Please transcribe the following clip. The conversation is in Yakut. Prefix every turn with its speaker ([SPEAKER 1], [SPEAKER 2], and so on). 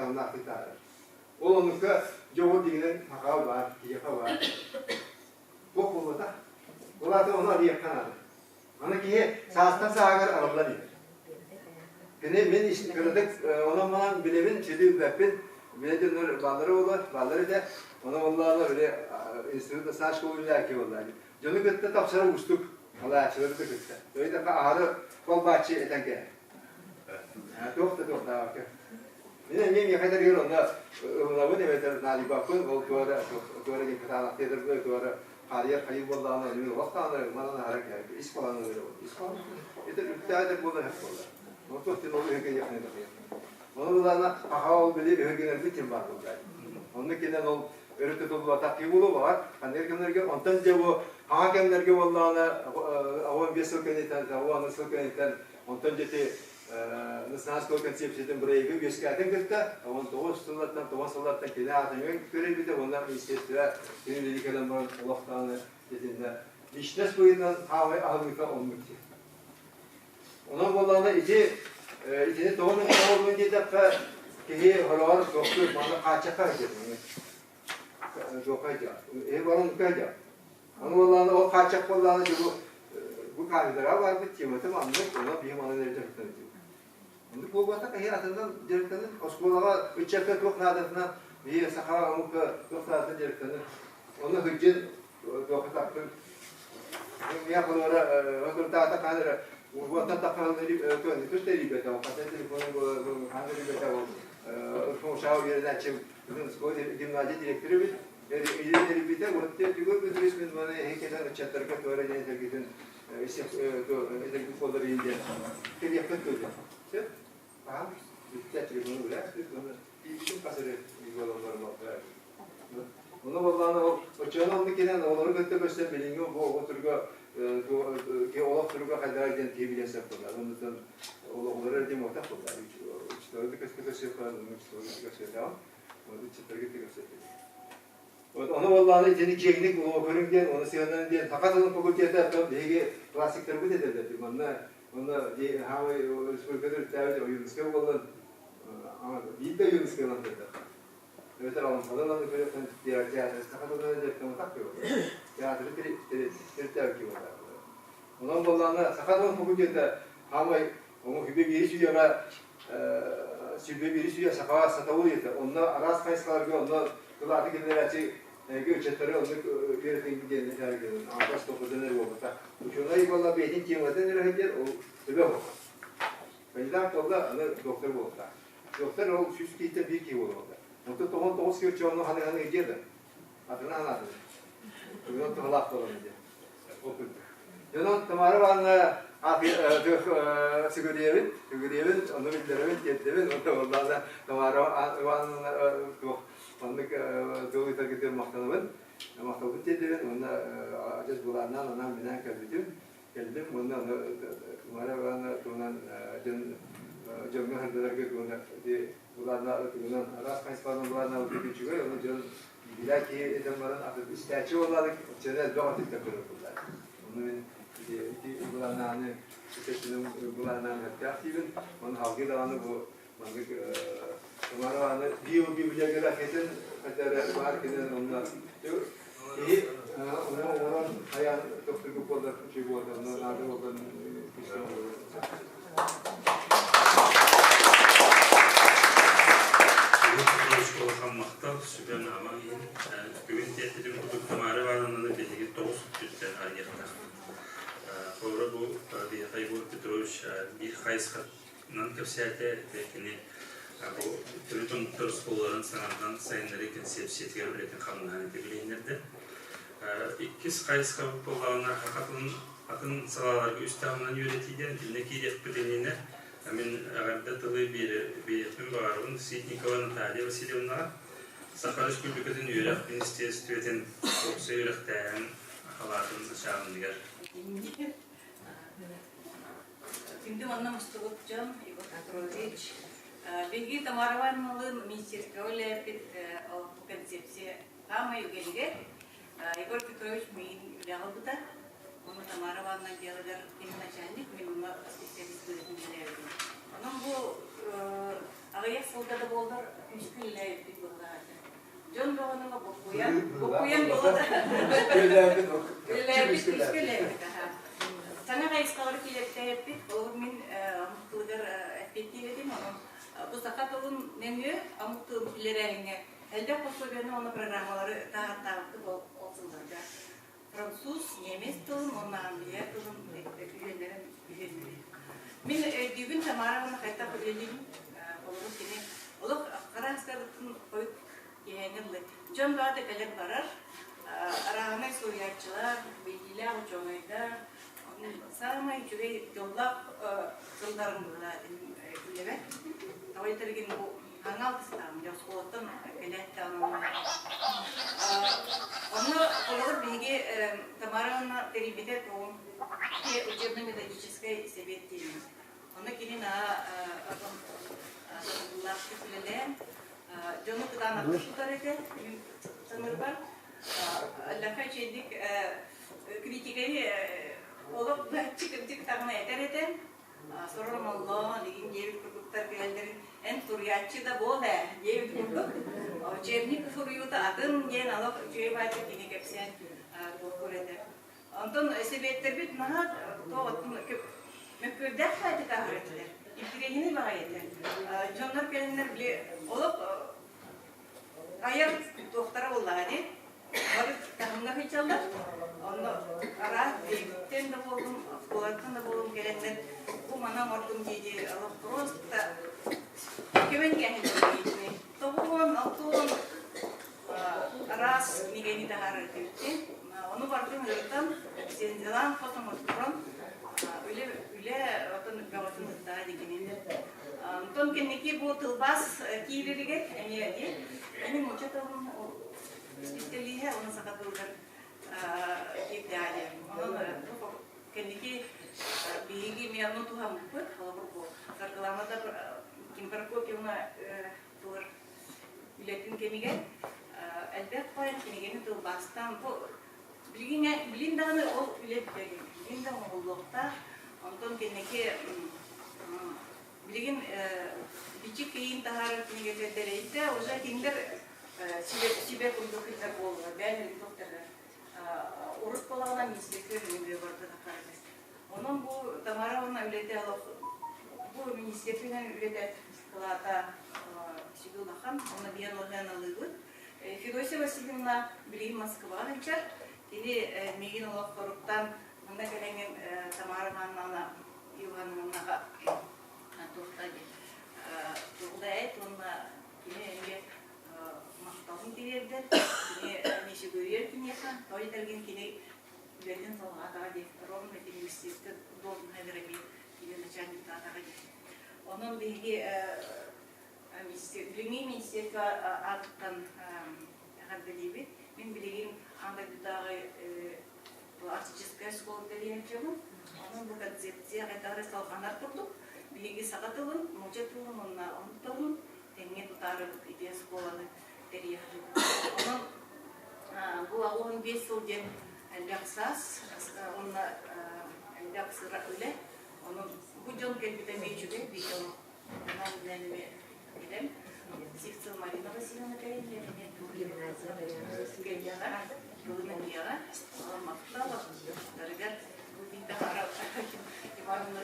[SPEAKER 1] таһымнаахтык таһаарар. Ол оннукка дьоҕур дьиҥинэн сахаҕа баар, киһиэхэ баар. Туох буолбатах. Ол аата ону арыйыахха наада. Аны киһи саастан сааһыгар арыллан иһэр. Кини мин кыратык онон-манан билэбин, сүдү билбэппин. Билэ дьоннор бааллара буолар, бааллар этэ. Ону буоллаҕына били институт на школу үлэлээки буолла. Дьону кытта тапсара уустук, халааччылары да кытта. Өйдөкө аһары холбааччы этэн кэлэр. Туох да туохтаабакка. Мин эмиэ миэхэ этэригэр онно ылынабын эбэтэр наадыйбаппын, ол туора туора диэн кытаанахтыйдарбы туора харыйар хайыы буоллаҕына мин олох даҕаны манан аһара кэлбит ис хоһоону ылар ис хоһоон это үптээх буолар эһэх буолар. Ол туох диэн ол өһүргэниэххин этэ. Ону булаана аха ол били өһүргэнэрбит ким баар буолла. Онно кэлэн ол өрө тутуллубатах киһи буолуо баҕар ханнык кэмнэргэ онтон дьэ бу хаҥа кэмнэргэ буоллаҕына 15 сыл кэнниттэн 10 сыл кэнниттэн онтон дьэ ити национальскай концепциятын бырайыгы үөскээтин кытта 19 сыллартан 9 сыллартан кини аатыҥҥа көрөйбүтэ уонна министерство кини үлэлии кэлэн баран олох даҕаны итиннэ личность быһыытынан хаамай аһыллыыта оннук диэн. Онон буоллаҕына ити итини тоҕо мин оҥорбун диэтэххэ киһи хороҕор туохтуур манна хааччахха сылдьар туохха сылдьар эһи баран сылдьар Аны буоллаҕына ол хааччах буоллаҕына дьэ бу бу кафедраҕа барбыт темата маннык, онон биһи манан эрэ дьарыктанабыт. Оннук буолбатах киһи атынан дьарыктанар. Оскуолаҕа ыччакка туох наадатынан биһи саха омукка туох наадатынан дьарыктанар. Ону сылдьан туохха тахтым. Миэхэ холобура отурдаата хаан эрэ уонтан таххан түс тэрийбэтэ, хата телефонун хаан тэрийбэтэ ол Фомшау үөрэнээччим гимназия директора эбит. Эрийбитэ, вот Егор Петрович мин маны эһи кэлэн ыччаттарга туора диэн этэргитин этэргит буоллар иһин диэн кэлиэхпит дуо диэн. Сөп? Аһан бүттэ телефону үлэ уонна тиийбитим хас эрэ буолан баран Ону буоллаҕына ол оччоҕуна оннук кэлэн оҕолору кытта көрсөн билиҥҥи бу оҕо туруга олох туруга хайдаҕый диэн киһи билиэн сөп буолла. Оннуттан олоҕулары эрэ диэн буолбатах буолла. Учууталы да көрсүөххэ, учууталы да көрсүөтэҕим. Ону буоллаҕына итини киэҥник көрүҥ диэн, ону сыһыаннарын диэн саха тылын факультета оттон биһиги классиктарбыт этэллэр. Манна онно хаамай республиката үрдээбит Ойуунускай буоллун, биир да Ойуунускай ылан көрдөххө. Эбэтэр Олоҥхону ылан көрүөххэ театр саха тылынан дьарыктамматах киһи театры төрүттээбит киһи буоллар. Онон буоллаҕына саха тылын факультета хаамай Ону сүбэ биирис үйэҕэ сүбэ биирис үйэ сахаҕа сатабыл үйэтэ. Онно араас хайысхаларга онно кылааты киллэрээччи эһиги ыччаттары оннук үөрэтиҥ диэн этэргин аҥардас толкуйдан эрэ буолбатах. Учуонай буолла бэйэтин тематын эрэ сылдьар, ол төбө оһох. Кандидат буолла, аны доктор буолуохтаах. Доктор ол 100 киһиттэн биир киһи буолуохтаах. Онтон 99 киһи оччоҕуна ханы-ханы ыйдыа да. Атына анаатын. Тугунан туһалаах буолан диэн. Ол курдук. Дьонон Тамара Ивановна сүгүрүйэбин, сүгүрүйэбин, ону биллэрэбин, тиэрдэбин, онно буоллаҕына Тамара Ивановна туох оннук тыл ыытаргытыгар махтанабын, махталбын тиэрдэбин уонна адьас былааннаан анаан минээн кэлбитим, кэллим уонна ону Тамара Ивановна туһунан дьон дьоҥҥо сырдатарга туһунан ити былаанна туһунан араас хайысханан былааннаабыт үчүгэй, ону дьон Билээ киһи этэн баран атын истээччи буоллаҕына оччону элбэх өттүттэн көрөр буоллаҕа. Ону мин ити былааннааны ити былааннаан өттөөх диибин. Ону салгыы даҕаны бу маннык Тамара био-библиографиятын хотя баар кинен онно киһи ону оҥорон хайаан тохтургуп буоллар үчүгэй буолар онно наада буоллар
[SPEAKER 2] Улахан махтал, сүбэн-ама иһин. Бүгүн тиэрпитим курдук Тамара Ивановнаны биһиги тоҕус өттүттэн арыйыахтаахпыт. Холобура бу биһиэхэ Егор Петрович биир хайысханан кэпсээтэ, кини бу төрүт омуктар оскуолаларын саҥардан сайыннарыы концепциятыгар үлэтин хамнаһын этэ билиһиннэрдэ. Иккис хайысхабыт буоллаҕына атын атын салааларга үс таһымынан үөрэтиидэн итиннэ киириэхпит иннинэ мин эҕэрдэ тылы биэриэхпин баҕарабын Ситникова Наталья Васильевнаҕа Саха Республикатын үөрэх министиэристибэтин уопсай үөрэхтээһин халаатын начаалынньыгар.
[SPEAKER 3] Күндү манна мустубут дьон, Егор Петрович, биһиги Тамара Ивановналыын министерствоҕа үлэлээппит ол концепция Саамай үгэнигэр Егор Петрович миигин үлэҕэ ылбыта. Уонна Тамара Ивановна отделыгар кини начальник, мин онно специалист быһыытынан үлэлээбитим. Онон бу. Аҕыйах сылга да буоллар күүскэ үлэлээбиппит быһыылаах этэ. Дьон бөҕөнү буккуйан, буккуйан буолла. Үлэлээбит, күүскэ үлэлээбит аха. Саҥа хайысхалары киллэртээбиппит. Ол мин омук тылыгар эппиэттиир этим. Онон бу саха тылын нөҥүө омук тылын киллэрээһиҥҥэ элбэх пособиены уонна программалары таһаартаабыппыт ол сылларга. Француз, немец тылын уонна англия тылын үһүөннэрин үһүөннэрин. Мин өйдүүбүн Тамара уонна хайдах үлэлиибин. Холобур кини олох хара астарыттан хойут киэһээҥҥи дылы. Дьон баҕата кэлэр барар. Арааһынай суруйааччылар, биллиилээх учуонайдар, саамай үчүгэй дьоллоох сылларым үлэбэр. Тоҕо этэргин бу Хаҥа алтыстаҕым, дьэ оскуолаттан кэлээт даҕаны Онно холобур биһиги Тамара Ивановна тэрийбитэ тугум учебно-методическай сэбиэт диэн. Онно кини наһаа сатабыллаахтык үлэлээн, дьону кытаанахтык тутар этэ мин саныырбар. Лаха үчүгэйдик критикэни олох быһаччы кырдьык даҕаны этэр этэ. Сорор моллоон, игин диэбит курдуктар кэлэллэрин эн суруйааччы да буол ээ диэбит курдук. Учебник суруйуута атын диэн олох үчүгэй баайда кини кэпсээн туохтуур этэ. Онтон сэбиэттэрбит наһаа туох мөккүөрдээх баайдык ааһар этилэр. Интириэһинэй баҕайы этэ. Дьоннор кэлэннэр били олох айар туохтара буоллаҕа дии. Бары таһымҥа сылдьаллар. Онно араас бэйэбиттэн да буоллун, оскуолаттан да буоллун кэлэннэр бу маны оҥордум дии-дии олох просто көмөн кээһэллэр Тоҕуон, алтуон араас кинигэни таһаарар этибиттин. Ону барытын ырытан, лицензиялаан хос оҥотторон үлэ үлэ отон бөҕөтүн ыттаа дигинин. Онтон кэнники бу тылбаас киирэригэр эмиэ эми нуучча тылын исписэлииһэ уонна саха тылыгар киирдэҕэ Онон кэнники биһиги эмиэ ону туһаммыппыт. Холобур бу Саргылана Ким Прокопьевна тур үлэтин кэмигэр элбэх поэт кинигэни тылбаастаан бу билигин билин даҕаны ол үлэ билигин да оҥоһуллуохтаах. Онтон кэнники Билигин бичик киин таһаарар кинигэтэ дэлэйдэ, уже кинилэр сибэ курдук ыйдар буоллулар, бэйэлэрин туохтара урут буолаҕына министерство үлэ барыта таххарар. Онон бу Тамара уонна үлэтэ олох бу министерствонан үлэтэ кылаата сүдү улахан, онно биэн улахан алыыбыт. Федосия Васильевна билигин Москваҕа сылдьар. Кини миигин олох хоруктан манна кэлэҥҥин Тамара Ивановна Ивановнаҕа туохта тугудай уонна кини эмиэ махталын тириэрдэр, кини эмиэ сүгүрүйэр киниэхэ, тоҕо диэтэргин кини үлэтин салҕаатаҕа диэн, ровно университетка должноһыгар эмиэ кини начальниктаатаҕа диэн. Онон биһиги билиҥҥи министерство аатыттан эҕэрдэлиибит. Мин билигин аан дойдутааҕы Арктическая школа тэрийээччибин. Онон бу концепция хайдах эрэ салҕанар курдук. Биһиги саха тылын, нуучча тылын уонна омук тылын тэҥҥэ тутаарыбыт ити оскуоланы тэрийэхпит. Онон бу 85 сыл диэн элбэх саас уонна элбэх сыра үлэ. Онон бу дьон кэлбитэ эмиэ үчүгэй, биир онон билэн эмиэ билэн Сивцева Марина Васильевна кэлин гимназия Ивановна